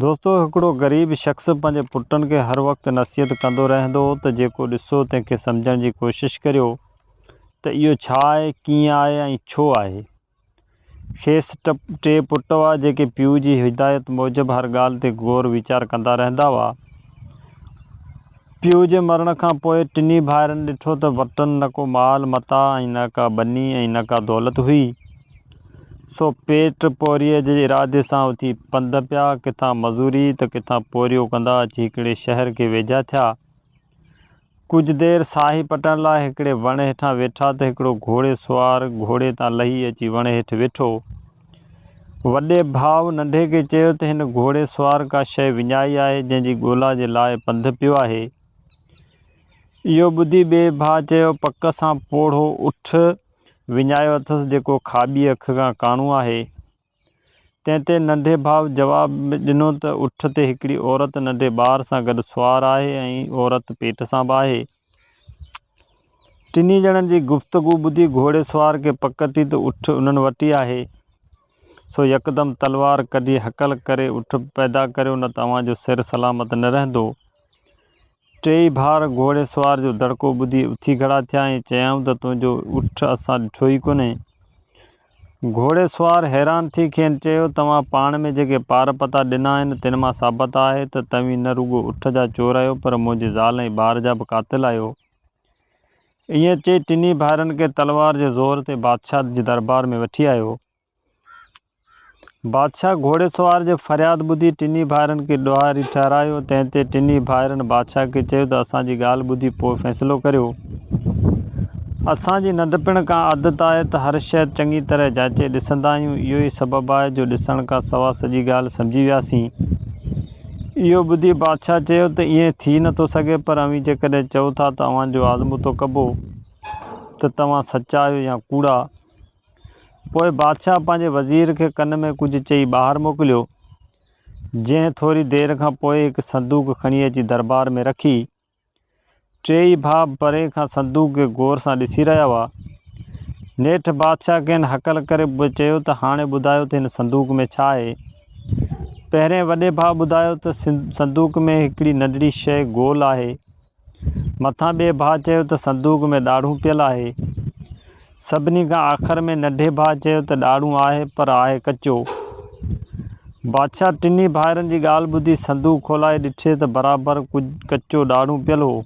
دوستو هڪڙو غريب شخص پنهنجي پٽن کي هر وقت نصيحت ڪندو رهندو هو ته جيڪو ڏسو تنهن کي سمجهڻ جي ڪوشش ڪريو ته اهو ڇا آهي، ڪيئن آهي ۽ ڇو آهي. کيس ٽي پٽ هئا جيڪي پيء جي هدايت موجب هر ڳالهه تي غور ويچار ڪندا رهندا هئا. پيء جي مرڻ کان پوء ٽنهي ڀائرن ڏٺو ته وٽن نه ڪو مال متاع ۽ نه ڪا ٻني ۽ نه ڪا دولت هئي. سو پيٽ پورهيي جي ارادي سان اٿي پنڌ پيا. ڪٿان مزوري ته ڪٿان پورهيو ڪندا اچي هڪڙي شهر کي ويجها ٿيا. ڪجهه دير ساهي پٽڻ لاء هڪڙي وڻ هيٺان ويٺا ته هڪڙو گهوڙي سوار گهوڙي تان لهي اچي وڻ هيٺ ويٺو. وڏي ڀاء ننڍي کي چيو ته هن گهوڙي سوار ڪا شيء وڃائي آهي، جنهن جي ڳولا جي لاء پنڌ پيو آهي. اهو ٻڌي ٻئي ڀاء چيو پڪ سان پوڙهو اٺ وڃايو اٿس جيڪو کاٻي اک کان ڪاڻو آهي. تنهن تي ننڍي ڀاء جواب ڏنو ته اٺ تي هڪڙي عورت ننڍي ٻار سان گڏ سوار آهي ۽ عورت پيٽ سان به آهي. ٽنهي ڄڻن جي گفتگو ٻڌي گهوڙي سوار کي پڪ ٿي ته اٺ انهن وٽ ئي آهي. سو يڪدم تلوار ڪڍي هڪل ڪري اٺ پيدا ڪريو نه ته اوهان جو سر سلامت نه رهندو. ٽيئي ڀائر گهوڙي سوار جو دڙڪو ٻڌي اٿي کڙا ٿيا ۽ چيائون ته تنهنجو اٺ اسان ڏٺو ئي ڪونهي. گهوڙي سوار حيران ٿي کين چيو، توهان پاڻ ۾ جيڪي پار پتا ڏنا آهن، تن مان ثابت آهي ته توهين نه رڳو اٺ جا چور آهيو، پر منهنجي زال ۽ ٻار جا به قاتل آهيو. ائين چئي ٽنهي ڀائرن کي تلوار جي زور تي بادشاهه جي دربار ۾ وٺي آيو. بادشاهه گهوڙي سوار جي فرياد ٻڌي ٽنهي ڀائرن کي ڏوهاري ٺهرايو، تنهن تي ٽنهي ڀائرن بادشاهه کي چيو ته اسان جي ڳالهه ٻڌي پوء فيصلو ڪريو. اسان جي ننڍپڻ کان عادت آهي ته هر شيء چڱي طرح جاچي ڏسندا آهيون، اهو ئي سبب آهي جو ڏسڻ کان سوا سڄي ڳالهه سمجهي وياسين. اهو ٻڌي بادشاهه چيو ته ائين ٿي نٿو سگهي، پر اوهين جيڪڏهن چئو ٿا ته اوهان جو آزمودو ڪبو ته توهان سچا آهيو يا ڪوڙا. پوء بادشاهه پنهنجي وزير کي ڪن ۾ ڪجهه چئي ٻاهر موڪليو، جنهن ٿوري دير کان پوء هڪ صندوق کڻي اچي دربار ۾ رکي. ٽيئي ڀاء پري کان صندوق کي غور سان ڏسي رهيا هئا. نيٺ بادشاهه کين هڪل ڪري چيو ته هاڻي ٻڌايو ته هن صندوق ۾ ڇا آهي؟ پهرين وڏي ڀاء ٻڌايو ته صندوق ۾ هڪڙي ننڍڙي شيء گول آهي. مٿان ٻئي ڀاء چيو ته صندوق ۾ ڏاڙهون پيل آهي. سڀني کان آخر ۾ ننڍي ڀاء چيو ته ڏاڙهون آهي پر آهي ڪچو. بادشاهه ٽنهي ڀائرن جي ڳالهه ٻڌي صندوق کولائي ڏٺي ته برابر ڪچو ڏاڙهون پيل هو.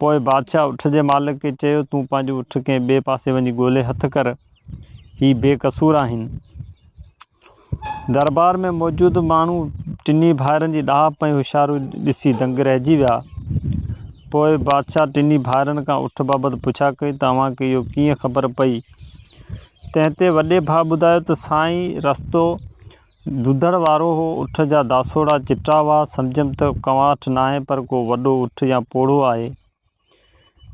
پوء بادشاهه اٺ جي مالڪ کي چيو تون پنهنجو اٺ ڪنهن ٻئي پاسي وڃي ڳولي هٿ ڪر. هي بي قصور آهن. دربار ۾ موجود ماڻهو ٽنهي ڀائرن جي ڏاهپ ۽ هوشياري ڏسي دنگ رهجي ويا. پوء بادشاهه ٽنهي ڀائرن کان اٺ بابت پڇا ڪئي ته اوهان کي اهو ڪيئن خبر پئي؟ تنهن تي وڏي ڀاء ٻڌايو ته سائين رستو ڌوڌڙ وارو هو، اٺ جا داسوڙا چٽا هئا، سمجهيم ته ڪنواٺ ناهي پر ڪو وڏو اٺ يا پوڙهو آهي.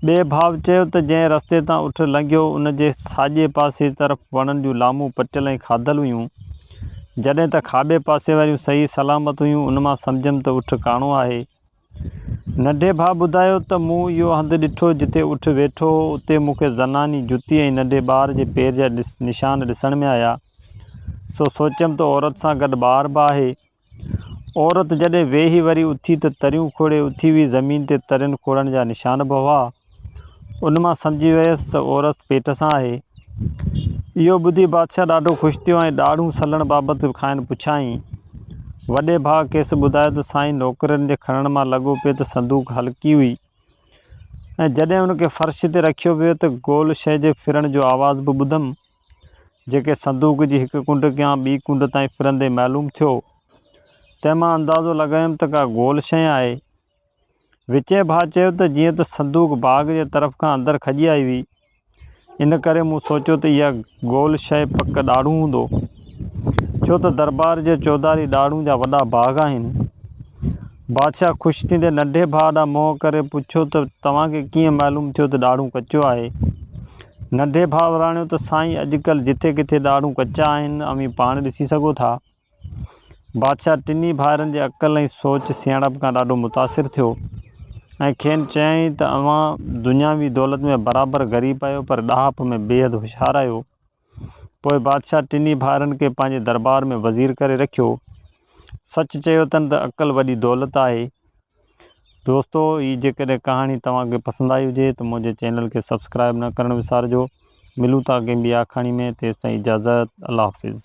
ٻئي ڀاء چيو ته جنهن رستي تان اٺ لنگهيو، ان جي ساڄي پاسي طرف وڻن جون لامون پٽيل ۽ کاڌل هيون، جڏهن ته کاٻي پاسي واريون صحيح سلامت هيون، ان مان سمجهيم ته اٺ ڪاڻو آهي. ننڍي ڀاء ٻڌايو ته مون اهو هنڌ ڏٺو جتي اٺ ويٺو هو، اتي مون کي زناني جتي ۽ ننڍي ٻار جي پير جا نشان ڏسڻ ۾ آيا، سو سوچيم ته عورت سان گڏ ٻار به آهي. عورت جڏهن ويهي وري اٿي ته تريون کوڙي اٿي هئي، زمين تي ترين کوڙڻ جا نشان به هئا. ان مان سمجهي ويس ته عورت پيٽ سان آهي. اهو ٻڌي بادشاهه ڏاڍو خوش ٿيو ۽ ڏاڙهون سلڻ بابت کانئن پڇيائين. وڏي ڀاء کيس ٻڌايو ته سائين نوڪرن جي کڻڻ مان لڳو پئي ته صندوق هلڪي هئي ۽ جڏهن ان کي فرش تي رکيو ويو ته گول شيء جي ڦرڻ جو آواز به ٻڌم. جيڪي صندوق جي هڪ ڪنڊ کان ٻي ڪنڊ تائين ڦرندي معلوم ٿيو، تنهن مان اندازو لڳايم ته ڪا گول شيء آهي. وچين ڀاء چيو ته جيئن ته صندوق باغ جي طرف کان اندر کڄي آئي هئي، ان ڪري مون سوچيو ته اها گول شيء پڪ ڏاڙهون هوندو، ڇو ته دربار جي چوڌاري ڏاڙهون جا وڏا باغ آهن. بادشاهه خوش ٿيندي ننڍي ڀاء ڏانهن منهن ڪري پڇيو ته توهان کي ڪيئن معلوم ٿيو ته ڏاڙهون ڪچو آهي؟ ننڍي ڀاء وراڻيو ته سائين اڄڪلهه جٿي ڪٿي ڏاڙهون ڪچا آهن، اوهين پاڻ ڏسي سگهو ٿا. بادشاهه ٽنهي ڀائرن جي عقل ۽ سوچ سياڻپ کان ڏاڍو متاثر ٿيو ۽ کين چيائين ته اوهان دنياوي دولت ۾ برابر غريب آهيو پر ڏاهپ ۾ بيحد هوشيار آهيو. پوء بادشاهه ٽنهي ڀائرن کي پنهنجي دربار ۾ وزير ڪري رکيو. سچ چيو اٿن ته عقل وڏي دولت آهي. دوستو هي جيڪڏهن ڪهاڻي توهان کي پسند آئي هجي ته منهنجي چينل کي سبسڪرائب نه ڪرڻ وسارجو. ملون ٿا ڪنهن ٻي آکاڻي ۾ تيستائين اجازت الله حافظ.